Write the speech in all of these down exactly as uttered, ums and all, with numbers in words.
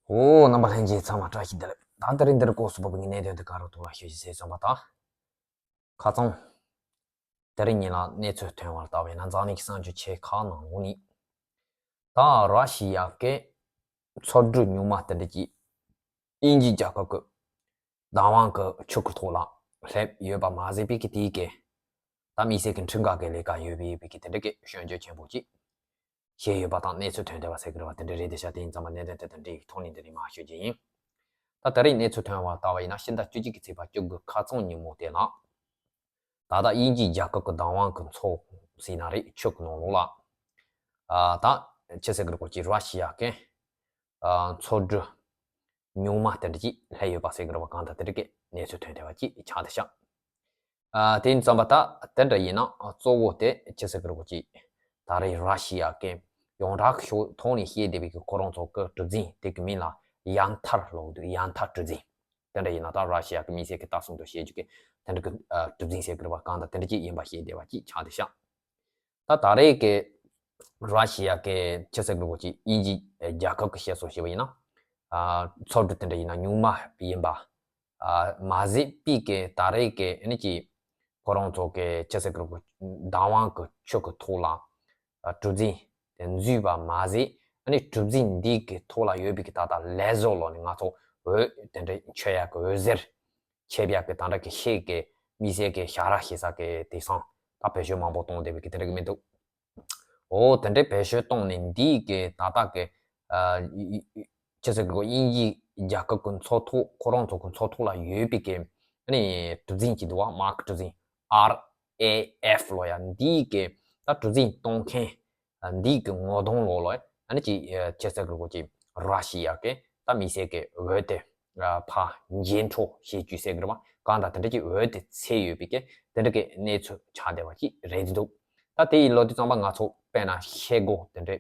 ཨོ། རྣམ་པ་ལྷན་རྒྱས་ཚང་མ་བཀྲ་ཤིས་བདེ་ལེགས། ད་དེ་རིང་འདིར་སྐོར་སུ་བབས་པའི་གནད་དོན་དེ་ག་རུ་ཐུག་ལ་ཤོད་ཅིག་ཟེར་སོང་བ་དང་། ཁ་རྩང་། དེ་རིང་ཉིན་ལ་གནས་ཚུལ་ཐོན་པར་བལྟ་བས་ན། འཛམ་གླིང་གི་གསར་འགྱུར་ཆེ་ཁག་ནང་ལོགས་ནས། ད་ར་ཤི་ཡ་གི་མཚོ་གྲུ་ཉུང་མ་དེ་འདྲ་ཅིག་དབྱིན་ཇིའི་རྒྱལ་ཁབ་ཀྱི་བདག་དབང་གི་ཆུ་གི་ཐོག་ལ་སླེབས་ཡོད་པ་མ་ཟད་པའི་གི་དེའི་གི་ད་དམིགས་བསལ་གྱི་འཕྲུལ་འགག་གི་ལས་ཀ་ཡོད་པའི་པའི་གི་དེ་འདྲ་གི་སྐྱོན་བརྗོད་ཆེན་པོ་ཅིག་བཤད་ཡོད་པ་དང་། གནས་ཚུལ་ཐོན་བསྡད་པ་ཟེར་གི་རེད་བ། དེ་འདྲ་རེད་དེ་ཤག་དེ་ཡིན་ཙང་མ་གནད་དོན་དེ་དང་འབྲེལ་ཐོག་ནས་འདི་ནས་མར་ཤོད་ཀྱི་ཡིན། ད་དེ་རིང་གནས་ཚུལ་ཐོན་པར་བལྟ་བ་ཡིན་ན། ཕྱི་ཟླ་བཅུ་གཅིག་གི་ཚེས་པ་བཅུ་དགུ་ཁ་རྩང་ཉིན་མོ་དེ་ལ། ད་ལྟ་དབྱིན་ཇིའི་རྒྱལ་ཁབ་ཀྱི་བདག་དབང་གི་མཚོ་ཟེར་ན་རེད། ཆུ་གི་ནང་ལོགས་ལ། ཨ། ད་ཅི་ཟེར་གི་རེད་གོ་ཅིག་ར་ཤི་ཡ་གི་ཨ་མཚོ་གྲུ་ཉུང་མ་དེ་འདྲ་ཅིག་སླེབས་ཡོད་པ་ཟེར་གི་རེད་བ། གང་ལྟར་དེ་འདྲ་གི་གནས་ཚུལ་ཐོན་བསྡད་པ་ཅིག་ཆགས་བསྡད་ཤག་ཨ། དེ་ཡིན་ཙམ་པ་ད་དེ་འདྲ་ཡིན་ན་གཙོ་བོ་དེ་ཅི་ཟེར་གི་རེད་གོ་ཅིག་ད་རེས་ར་ཤི་ཡ་གི་ཡོངས་གྲགས་ཀྱི་ཕྱོགས་ཐོག་ནས་བཤད་བསྡད་པའི་གི་ཁོ་རང་ཚོ་གི་གྲུ་གཟིངས་དེ་གི་མིང་ལ་ཡན་ཐར་ལབ་འདུག་ཡན་ཐར་གྲུ་གཟིངས། དེ་འདྲ་ཡིན་ན་ད་ར་ཤི་ཡ་གི་མི་སེར་གི་ལྟ་སྲུང་དུ་བྱེད་རྒྱུ་གི་དེ་འདྲ་གི་ཨ་གྲུ་གཟིངས་ཟེར་གི་རེད་བ། གང་ལྟར་དེ་འདྲ་ཅིག་ཡིན་པ་བཤད་བསྡད་པ་ཅིག་ཆགས་བསྡད་ཤག་ད་ད་རེས་ཀྱི་ར་ཤི་ཡ་གི་ཅི་ཟེར་གི་རེད་གོ་ཅིག་དབྱིན་ཇིའི་རྒྱལ་ཁབ་ཀྱི་བཤད་སྲོལ་བྱས་པ་ཡིན་ན། ཨ། མཚོ་གྲུ་དེ་འདྲ་ཡིན་ན་ཉུང་མ་ཡིན་པ། ཨ། མ་ཟད་པའི་གི་ད་རེས་ཀྱི་ཨ་ནི་ཅིག་ཁོ་རང་ཚོ་གི་ཅི་ཟེར་གི་རེད་གོ་བདག་དབང་གི་ཆུ་གི་ཐོག་ལ་ཨ་གྲུ་གཟིངས་དེ་འཛུལ་བ་མ་ཟད། ཨ་ནི་གྲུ་གཟིངས་འདི་གི་ཐོག་ལ་ཡོད་པའི་གི་ད་ལྟ་ལེ་ཟར་ལབ་ནས་ང་ཚོ་འོད་དེ་འདྲ་མཆོད་ཡག་གི་འོད་ཟེར་མཆེད་ཡག་གི་ད་འདྲ་གི་ཤེལ་གི་དམིགས་བསལ་གི་ཞྭ་ར་ཞེ་ས་གི་དེང་སང་ད་བེད་སྤྱོད་མང་པོ་གཏོང་བསྡད་པའི་གི་དེ་འདྲ་གི་མི་འདུག་ཨོ། དེ་འདྲའི་བེད་སྤྱོད་གཏོང་ནས་འདིའི་གི་ད་ལྟ་གི་ཨ་ཡི་ཡི་ཅི་ཟེར་གི་དབྱིན་ཇིའི་རྒྱལ་ཁབ་གི་མཚོ་ཐོག་ཁོ་རང་ཚོ་གི་མཚོ་ཐོག་ལ་ཡོད་པའི་གི་ཨ་ནི་གྲུ་གཟིངས་ཅིག་འདུག་བ། མ་གི་གྲུ་གཟིངས། ཨར་ཨེ་ཨེཕ་ལབ་ཡ། འདིའི་གི་ད་གྲུ་གཟིངས་གཏོང་མཁན་འདིའི་གི་ངོ་གདོང་ལོགས་ལ་ཨ་ནི་ཅིག་ཅི་ཟེར་གི་རེད་གོ་ཅིག་ར་ཤི་ཡ་གི་ད་དམིགས་བསལ་གི་འོད་དེ་ཕར་འགྱེལ་འཕྲོ་བྱེད་རྒྱུ་ཟེར་གི་རེད་བ། གང་ལྟར་དེ་འདྲ་ཅིག་འོད་དེ་ཚད་ཡོད་པའི་གི་དེ་འདྲ་གི་གནས་ཚུལ་ཆགས་བསྡད་པ་ཅིག་རེད་འདུག་ད་དེ་ཡི་ལོ་དུས་ཙམ་པ་ང་ཚོ་དཔེར་ན་ཤེལ་སྒོ་དེ་འདྲ་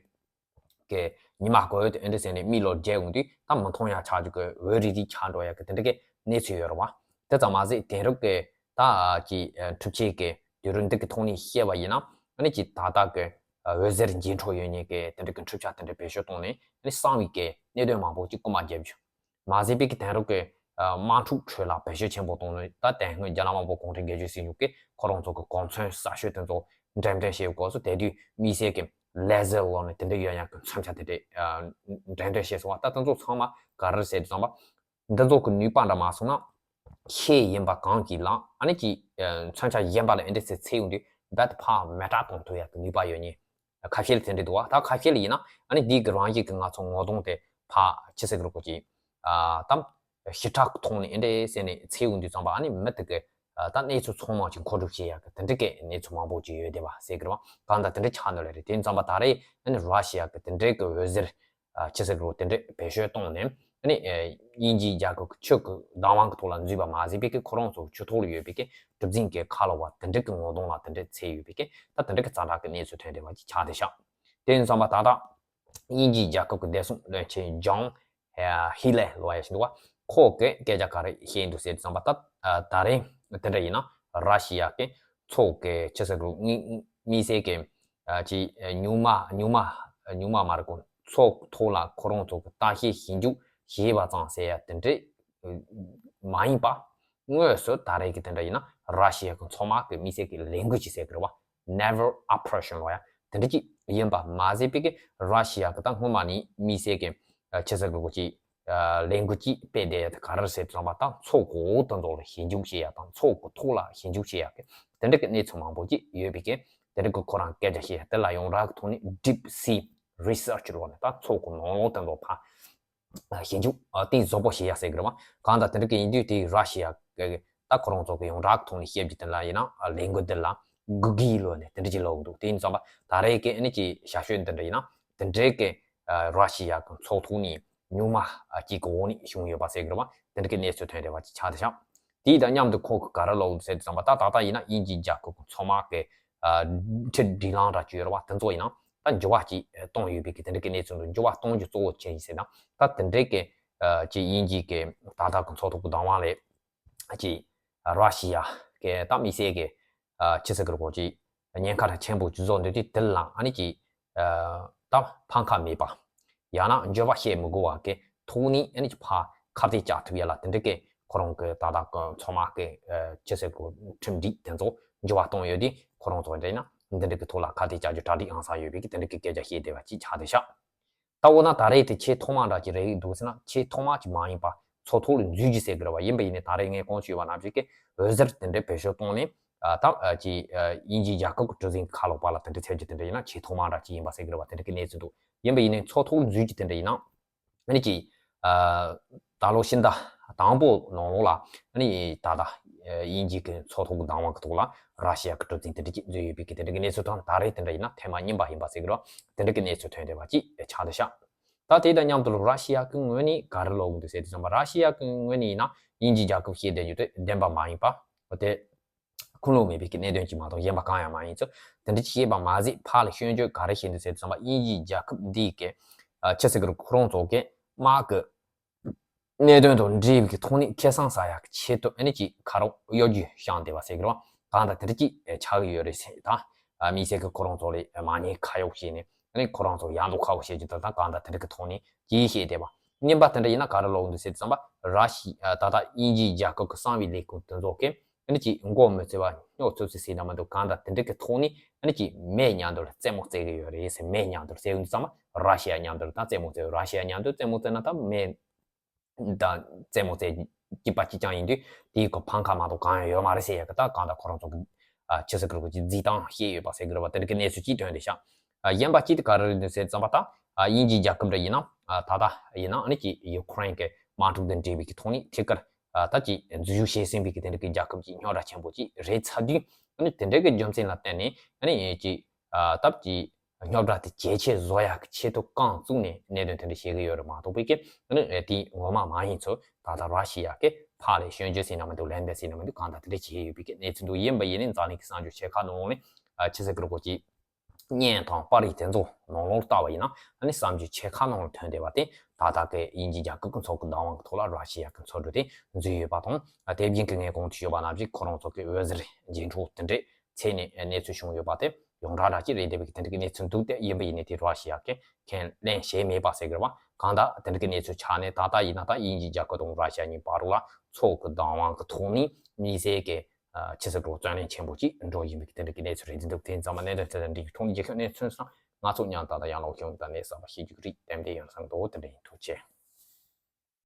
གི་ཉི་མ་གོ་འོད་དེ་འདྲ་ཟེར་ནས་མིག་ལོག་མཇལ་ཡོང་དུས་ད་མི་མཐོང་ཡ་ཆགས་རྒྱུ་གི་འོད་རིལ་རིལ་ཆགས་འགྲོ་ཡ་གི་དེ་འདྲ་གི་གནས་ཚུལ་ཡོད་རེད་བ། དེ་ཙམ་མ་ཟད་དེང་རབས་ཀྱི་ད་ཀྱི་འཕྲུལ་ཆས་ཀྱི་དུས་རབས་འདི་གི་ཐོག་ནས་བཤད་པ་ཡིན་ན། ཨ་ནི་ཀྱི་ད་ལྟ་གི་འོད་ཟེར་འགྱེལ་འཕྲོ་ཡོད་མཁན་གྱི་དེ་འདྲ་གི་འཕྲུལ་ཆ་དེ་འདྲ་བེད་སྤྱོད་བཏང་ནས་ཨ་ནི་གསང་བའི་གི་གནད་དོན་མང་པོ་ཅིག་རྐུ་མ་རྒྱབ་རྒྱུ། མ་ཟད་པའི་གི་དེང་རབས་ཀྱི་དམག་འཁྲུག་ཁྲོད་ལ་བེད་སྤྱོད་ཆེན་པོ་བཏང་ནས། ད་དེ་སྔོན་རྒྱ་ནག་དམར་པོ་གུང་ཁྲན་སྒེར་གཅོད་སྲིད་གཞུང་གིས་ཁོ་རང་ཚོ་གི་གོ་མཚོན་གསར་ཤོས་དེ་ཚོ་འགྲེམས་སྟོན་བྱེད་སྐབས་སུ། དེ་དུས་དམིགས་བསལ་གྱི་ལེ་ཟར་ལབ་ནས་དེ་འདྲ་ཡོད་ཡག་གི་མཚོན་ཆ་དེ་འདྲ་འགྲེམས་སྟོན་བྱས་སོང་བ། ད་དེ་ཚོ་ཚང་མ་ག་རེ་ཟེར་དུས་ཙམ་པ། འདི་ཚོ་གི་ནུས་པ་འདྲ་མ་སོང་ན། ཤེལ་ཡིན་པ་གང་གི་ལ་ཨ་ནི་ཀྱི་མཚོན་ཆ་གཞན་པ་ལ་ཨེ་འདྲ་ཟེར་ཚད་ཡོང་དུས་རྦད་དེ་ཕར་མེ་སྲེག་གཏོང་ཐུབ་ཡག་གི་ནུས་པ་ཡོད་མཁན། ཁ་ཤས་ལ་དེ་འདྲ་འདུག་བ། ད་ཁ་ཤས་ལ་ཡིན་ན་ཨ་ནི་འདི་གི་རང་བཞིན་གྱི་ང་ཚོ་ངོ་གདོང་དེ་ཕར་ཅི་ཟེར་གི་རེད་གོ་ཅིག་ཨ་དམ་ཞི་དྲག་གི་ཐོག་ནས་ཨེ་འདྲ་ཟེར་ནས་ཚད་ཡོང་དུས་ཙམ་པ། ཨ་ནི་མི་དེ་གི་ད་གནས་ཚུལ་ཚང་མ་ཅིག་མཁོ་སྒྲུབ་བྱེད་ཡག་གི་དེ་འདྲ་གི་གནས་ཚུལ་མང་པོ་ཅིག་ཡོད་བསྡད་པ་ཟེར་གི་རེད་བ། གང་ལྟར་དེ་འདྲ་ཆགས་ནི་ལ་རེད། དེ་ཡིན་ཙམ་པ་ད་རེས་ཨ་ནི་ར་ཤི་ཡ་གི་དེ་འདྲ་གི་འོད་ཟེར། ཨ། ཅི་ཟེར་དགོས། དེ་འདྲའི་བེད་སྤྱོད་བཏང་ནས། ཨ་ནི་ཨེ་དབྱིན་ཇིའི་རྒྱལ་ཁབ་ཀྱི་ཆུ་གི་བདག་དབང་གི་ཐོག་ལ་འཛུལ་བ་མ་ཟད་པའི་གི་ཁོ་རང་ཚོ་ཆུ་ཐོག་ལ་ཡོད་པའི་གི་གྲུ་གཟིངས་ཀྱི་ཁ་ལོ་བ་དེ་འདྲ་གི་ངོ་གདོང་ལ་དེ་འདྲའི་ཚད་ཡོད་པའི་གི་ད་དེ་འདྲ་གི་ཛ་དྲག་གི་གནས་ཚུལ་ཐོན་བསྡད་པ་ཅིག་ཆགས་བསྡད་ཤག་དེ་ཡིན་ཙང་མ་ད་ལྟ་དབྱིན་ཇིའི་རྒྱལ་ཁབ་ཀྱི་བདེ་སྲུང་བློན་ཆེན་ཇོན་ཧི་ལེ་ལབ་ཡ་ཞིག་འདུག་བ། ཁོ་གི་སྐད་ཆ་ག་རེ་བཤད་འདུག་ཟེར་དུས་ཙམ་པ། ད་ད་རེས་དེ་འདྲ་ཡིན་ན་ར་ཤི་ཡ་གི་མཚོ་གི་ཅི་ཟེར་དགོས། དམིགས་བསལ་གི་ཨ་ཅིག་ཉུང་མ་ཉུང་མ་ཉུང་མ་མ་རེད་གོ། མཚོ་ཐོག་ལ་ཁོ་རང་ཚོ་གི་ལྟ་བཤལ་ཞིབ་འཇུག་བྱས་པ་ཙམ་ཟེར་ཡ་དེ་འདྲ་མ་ཡིན་པ། དངོས་སུ་ད་རེས་ཀྱི་དེ་འདྲ་ཡིན་ན་ར་ཤི་ཡ་གི་མཚོ་དམག་གི་དམིགས་བསལ་གི་ལས་འགུལ་ཅིག་ཟེར་གི་རེད་བ། Naval Operation ལབ་ཡ་དེ་འདྲ་ཅིག་ཡིན་པ་མ་ཟད་པའི་གི་ར་ཤི་ཡ་གི་ད་སྔོན་མ་ནས་དམིགས་བསལ་གི་ཨ་ཅི་ཟེར་དགོས་གོ་ཅིག་ཨ་ལས་འགུལ་ཅིག་སྤེལ་བསྡད་ཡ་དེ་ག་རེ་རེད་ཟེར་དུས་ཙམ་པ། ད་མཚོ་གི་འོག་དེ་ཚོ་ལ་ཞིབ་འཇུག་བྱེད་ཡ་དང་། མཚོ་གི་ཐོག་ལ་ཞིབ་འཇུག་བྱེད་ཡ་གི་དེ་འདྲ་གི་གནས་ཚུལ་མང་པོ་ཅིག་ཡོད་པའི་གི་དེ་འདྲ་གི་ཁོ་རང་སྐད་ཆ་བཤད་ཡ་དེ་ལ་ཡོངས་གྲགས་ཀྱི་ཐོག་ནས་Deep Sea Research ལབ་ནས། ད་མཚོ་གི་ནང་ལོགས་དེ་ཚོ་ཕར་ཞིབ་འཇུག་ཨ་གཏིང་ཟབ་པོ་བྱེད་ཡ་ཟེར་གི་རེད་བ། གང་ལྟར་དེ་འདྲ་གི་ཡིན་དུས་དེ་ར་ཤི་ཡ་གི་ད་ཁོ་རང་ཚོ་གི་ཡོངས་གྲགས་ཀྱི་ཐོག་ནས་བཤད་རྒྱུ་དེ་ལ་ཡིན་ན། ཨ་ལས་འགུལ་འདི་ལ་གུ་གི་ལབ་ནས་དེ་འདྲ་ཅིག་ལབ་འདུག་དེ་ཡིན་ཙང་པ་ད་རེས་ཀྱི་ཨ་ནི་ཅིག་ཞབས་ཞུ་འདི་འདྲ་ཡིན་ན། དེ་འདྲའི་གི་ཨ་ར་ཤི་ཡ་གི་མཚོ་ཐོག་ནས་ཉུང་མ་ཨ་གཅིག་གི་འོག་ནས་བྱུང་ཡོད་པ་ཟེར་གི་རེད་བ། དེ་འདྲ་གི་གནས་ཚུལ་ཐོན་བསྡད་པ་ཅིག་ཆགས་བསྡད་ཤག་དེ་དང་མཉམ་དུ་ཁོ་གིས་ག་རེ་ལབ་འདུག་ཟེར་དུས་ཙམ་པ། ད་ད་ལྟ་ཡིན་ན་དབྱིན་ཇིའི་རྒྱལ་ཁབ་ཀྱི་མཚོ་དམག་གི་ཨ་འཕྲུལ་སྒྲིག་ལམ་འདྲ་ཅིག་ཡོད་རེད་བ། དེ་ཚོ་ཡིན་ན་ད་འགྱུར་བ་ཅིག་བཏང་ཡོད་པའི་གི་དེ་འདྲ་གི་གནས་ཚུལ་འདུག་འགྱུར་བ་གཏོང་རྒྱུ་གཙོ་བོ་ཅི་ཡིན་ཟེར་ན། ད་དེ་འདྲའི་གི་ཨ་ཅིག་དབྱིན་ཇིའི་གི་ད་ལྟ་གི་མཚོ་ཐོག་གི་བདག་དབང་ལས་ཅིག་ར་ཤི་ཡ་གི་ད་དམིགས་བསལ་གི་ཨ་ཅི་ཟེར་གི་རེད་གོ། ཅིག་ཉེན་ཁ་ཆེན་པོ་ཅིག་བཟོ་འདོད་དུས། དེ་ལ་ཨ་ནི་ཅིག་ཨ་ད་ཕམ་ཁ་མེད་པ། ཡང་ན་འགྱུར་བ་བཤད་མི་དགོས་པ་གི་ ཐོག་ནས་ཨ་ནི་ཕར་ཁ་གཏད་བཅག་ཐུབ་ཡ་ལ་དེ་འདྲ་གི་ཁོ་རང་གི་ད་ལྟ་གི་ཚང་མ་གི་ཅི་ཟེར་གོ་ཁྲིམས་སྒྲིག་དེ་ཚོ་འགྱུར་བ་གཏོང་ཡོད་དེ། ཁོ་རང་ཚོ་འདྲ་ཡིན་ན་འདི་འདྲ་གི་ཐོག་ལ་ཁ་གཏད་བཅག་རྒྱུ་གྲ་སྒྲིག་ཡང་ས་ཡོད་པའི་གི་དེ་འདྲ་གི་སྐད་ཆ་བཤད་བསྡད་པ་ཅིག་ཆགས་བསྡད་ཤག་ད་འོ་ན་ད་རེས་དེ་ཆེས་ཐོག་མ་འདྲ་ཅིག་རེད་འདུག་ཟེར་ན། ཆེས་ཐོག་མ་ཅིག་མ་ཡིན་པ་མཚོ་ཐོག་ལ་འཛུལ་རྒྱུ་ཟེར་གི་རེད་བ། ཡིན་པ་ཡིན་ནའི་ད་རེས་ངས་གོང་ཞུས་པ་ནང་བཞིན་གི་འོད་ཟེར་དེ་འདྲའི་བེད་སྤྱོད་བཏང་ནས་ད་ཅིག་དབྱིན་ཇིའི་རྒྱལ་ཁབ་ཀྱི་གྲུ་གཟིངས་ཁ་ལོག་པ་ལ་དེ་འདྲ་འཚོལ་རྒྱུ་དེ་འདྲ་ཡིན་ན་ཆེས་ཐོག་མ་འདྲ་ཅིག་ཡིན་པ་ཟེར་གི་རེད་བ། དེ་འདྲ་གི་གནས་ཚུལ་འདུག་ཡིན་པ་ཡིན་ནའི་མཚོ་ཐོག་ལ་འཛུལ་རྒྱུ་དེ་འདྲ་ཡིན་ན། ཨ་ནི་ཅིག་ད་ལོ་ཕྱི་ཟླ་དང་པོ་ནང་ལོགས་ལ་ཨ་ནི་ད་ལྟ་དབྱིན་ཇི་གི་མཚོ་ཐོག་གི་བདག་དབང་གི་ཐོག་ལ་ར་ཤི་ཡ་གི་གྲུ་གཟིངས་དེ་འདྲ་ཅིག་འཛུལ་ཡོད་པའི་གི་དེ་འདྲ་གི་གནས་ཚུལ་དང་། ད་རེས་དེ་འདྲ་ཡིན་ན་ཐེངས་མ་གཉིས་པ་ཡིན་པ་ཟེར་གི་རེད། དེ་འདྲ་གི་གནས་ཚུལ་ཐོན་བསྡད་པ་ཅིག་ཆགས་བསྡད་ཤག་ད་དེ་དང་མཉམ་དུ་ར་ཤི་ཡ་གི་ངོས་ནས་ག་རེ་ལབ་ཀྱི་འདུག་ཟེར་དུས་ཙམ་པ། ར་ཤི་ཡ་གི་ངོས་ནས་ཡིན་ན་དབྱིན་ཇིའི་རྒྱལ་ཁབ་བཤད་བསྡད་རྒྱུ་དེ་བདེན་པ་མ་ཡིན་པ་དེ། ཁུངས་ལུང་མེད་པའི་གི་གནད་དོན་ཅིག་མ་གཏོགས་གཞན་པ་གང་ཡང་མ་ཡིན་ཚུལ་དེ་འདྲ་ཅིག་བཤད་པ་མ་ཟད། ཕར་ལ་སྐྱོན་བརྗོད་ག་རེ་བྱས་འདུག་ཟེར་དུས་ཙམ་པ། དབྱིན་ཇིའི་རྒྱལ་ཁབ་འདིའི་གི་ཆི་ཟེར་གི་རེད། ཁོ་རང་ཚོ་གི་དམག་གི་གནད་དོན་དང་འབྲེལ་བའི་གི་ཐོག་ནས་ཁེ་བཟང་ཟ་ཡག་གི་ཆེད་དུ་ཨ་ནི་ཅིག་ཁ་རོག་གཡོ་སྒྱུ་བཤམས་བསྡད་པ་ཟེར་གི་རེད་བ། གང་ལྟར་དེ་འདྲ་ཅིག་ཆགས་ཀྱི་ཡོད་རེད་ཟེར། ད་དམིགས་བསལ་གི་ཁོ་རང་ཚོ་ལ་མ་ཉེས་ཁ་གཡོགས་བྱས་ནས་ཨ་ནི་ཁོ་རང་ཚོ་ཡག་མདོག་ཁ་པོ་བྱེད་རྒྱུ་དང་། ད་གང་ལྟར་དེ་འདྲ་གི་ཐོག་ནས་ཅིག་བཤད་བསྡད་པ། གཉིས་པ་དེ་འདྲ་ཡིན་ན་ག་རེ་ལབ་ཀྱི་འདུག་ཟེར་དུས་ཙམ་པ། ར་ཤི་ད་ལྟ་དབྱིན་ཇིའི་རྒྱལ་ཁབ་ཀྱི་གསང་བའི་ལས་ཁུངས་དེ་ཚོ་གིས་ཨ་ནི་ཅིག་མགོ་མི་ཚོས་པ་སྙོབ་ཚུབ་ཚུབ་ཟེར་ན་མི་འདུག་གང་ལྟར་དེ་འདྲ་གི་ཐོག་ནས་ཨ་ནི་ཅིག་མེ་མཉམ་དུ་རྩེད་མོ་རྩེ་གི་ཡོད་རེད་ཟེར། མེ་མཉམ་དུ་རྩེ་ཡོང་དུས་ཙམ་པ་ར་ཤི་ཡ་མཉམ་དུ་ད་རྩེད་མོ་རྩེ། ར་ཤི་ཡ་མཉམ་དུ་རྩེད་མོ་རྩེ་ན་ད་མེ་དང་རྩེད་མོ་རྩེ་གཅིག་པ་གཅིག་རྐྱང་ཡིན་དུས་དེའི་གི་ཕམ་ཁ་མ་གཏོགས་གང་ཡང་ཡོད་མ་རེད་ཟེར་ཡ་གི། ད་གང་ལྟར་ཁོ་རང་ཚོ་གི་ཆི་ཟེར་གི་རེད། གི་རྩིས་སྟངས་བཤད་ཡོད་པ་ཟེར་གི་རེད་བ། དེ་འདྲ་གི་གནས་ཚུལ་ཅིག་ཐོན་བསྡད་ཤག་གཞན་པ་གཅིག་དེ་ག་རེ་རེད་ཟེར་ཙམ་པ། ད་དབྱིན་ཇིའི་རྒྱལ་ཁབ་འདྲ་ཡིན་ན། ད་ལྟ་ཡིན་ན་ཨ་ནི་ཅིག་ཡུ་ཁུ་རེན་གི་དམག་འཁྲུག་དང་འབྲེལ་བའི་གི་ཐོག་ནས་ཐད་ཀར་ད་ཅིག་འཛུལ་ཞུགས་བྱེད་སྲིད་པའི་གི་དེ་འདྲ་གི་རྒྱལ་ཁབ་ཅིག་རྙོག་དྲ་ཆེན་པོ་ཅིག་རེད་ཚར་དུས། ཨ་ནི་དེ་འདྲ་གི་རྒྱུ་མཚན་ལ་བརྟེན་ནས་ཨ་ནི་ཅིག་སྟབས་ཀྱིས་རྙོག་དྲ་དེ་ཇེ་ཆེ་བཟོ་ཡག་གི་ཆེད་དུ་རྐང་བཙུགས་ནས་གནད་དོན་དེ་འདྲ་བྱེད་ཀྱི་ཡོད་རེད་མ་གཏོགས་པའི་གི་ཨ་ནི་དེ་ངོ་མ་མ་ཡིན་ཚུལ། ད་ལྟ་ར་ཤི་ཡ་གི་ཕར་ལ་སྐྱོན་བརྗོད་ཟེར་ན་མི་འདུག་ལན་འདེབས་ཟེར་ན་མི་འདུག་གང་ལྟར་དེ་འདྲ་བྱས་ཡོད་པའི་གི་གནས་ཚུལ་འདུག་ཡིན་པ་ཡིན་ནའི་འཛམ་གླིང་གི་གསར་འགྱུར་ཆེ་ཁག་ནང་ལོགས་ནས་ཆི་ཟེར་གི་རེད། གོ་ཅིག་བརྙན་དང་པར་རིས་དེ་ཚོ་ནང་ལོགས་ལ་བལྟ་བ་ཡིན་ན། ཨ་ནི་གསར་འགྱུར་ཆེ་ཁག་ནང་ལ་ཐོན་བསྡད་པ་དེ། ད་ལྟ་གི་དབྱིན་ཇིའི་རྒྱལ་ཁབ་ཀྱི་མཚོ་གི་བདག་དབང་གི་ཐོག་ལ་ར་ཤི་ཡ་གི་མཚོ་གྲུ་དེ་འཛུལ་ཡོད་པ་དང་། དེ་བཞིན་གི་ངས་གོང་དུ་ཞུས་པ་ནང་བཞིན་ཁོ་རང་ཚོ་གི་འོད་ཟེར་འགྱེད་འཕྲོ་དེ་འདྲས་འཚོལ་ནས་གནས་ཚུལ་བྱུང་ཡོད་པ་དེ་ཡོངས་གྲགས་འདྲ་ཅིག་རེད་བསྡད་པའི་གི་དེ་འདྲ་གི་གནས་ཚུལ་འདུག་སྟེ། ཡིན་པ་ཡིན་ནའི་དེ་ར་ཤི་ཡ་གིས་ཁས་ལེན་བྱས་མེད་པ་ཟེར་གི་རེད་བ། གང་ལྟར་དེ་འདྲ་གི་གནས་ཚུལ་ཆགས་ནས། ད་ལྟ་ཡིན་ན་ད་དབྱིན་ཇིའི་རྒྱལ་ཁབ་དང་ར་ཤི་ཡ་གཉིས་བར་ལ་མཚོ་གི་བདག་དབང་གི་ཐོག་ནས་དམིགས་བསལ་གི་ཆི་ཟེར་གི་རེད། བརྩོན་ལེན་ཆེན་པོ་ཅིག་འགྲོ་བཞིན་པའི་དེ་འདྲ་གི་གནས་ཚུལ་རེད་འདུག་དེ་ཙམ་པ་གནད་དོན་དེ་ཚོ་འདི་གི་ཐོག་ནས་རྒྱལ་ཁབ་གནས་ཚུལ་སོང་། ང་ཚོ་མཉམ་དུ་ད་ལྟ་ཡང་ལོག་བྱུང་། ད་གནས་གསར་པ་ཤེས་རྒྱུ་རིགས་ཏན་ཏན་ཡོང་སང་འདུག་དེ་འདྲ་ཡིན། ཐུགས་རྗེ་ཆེ།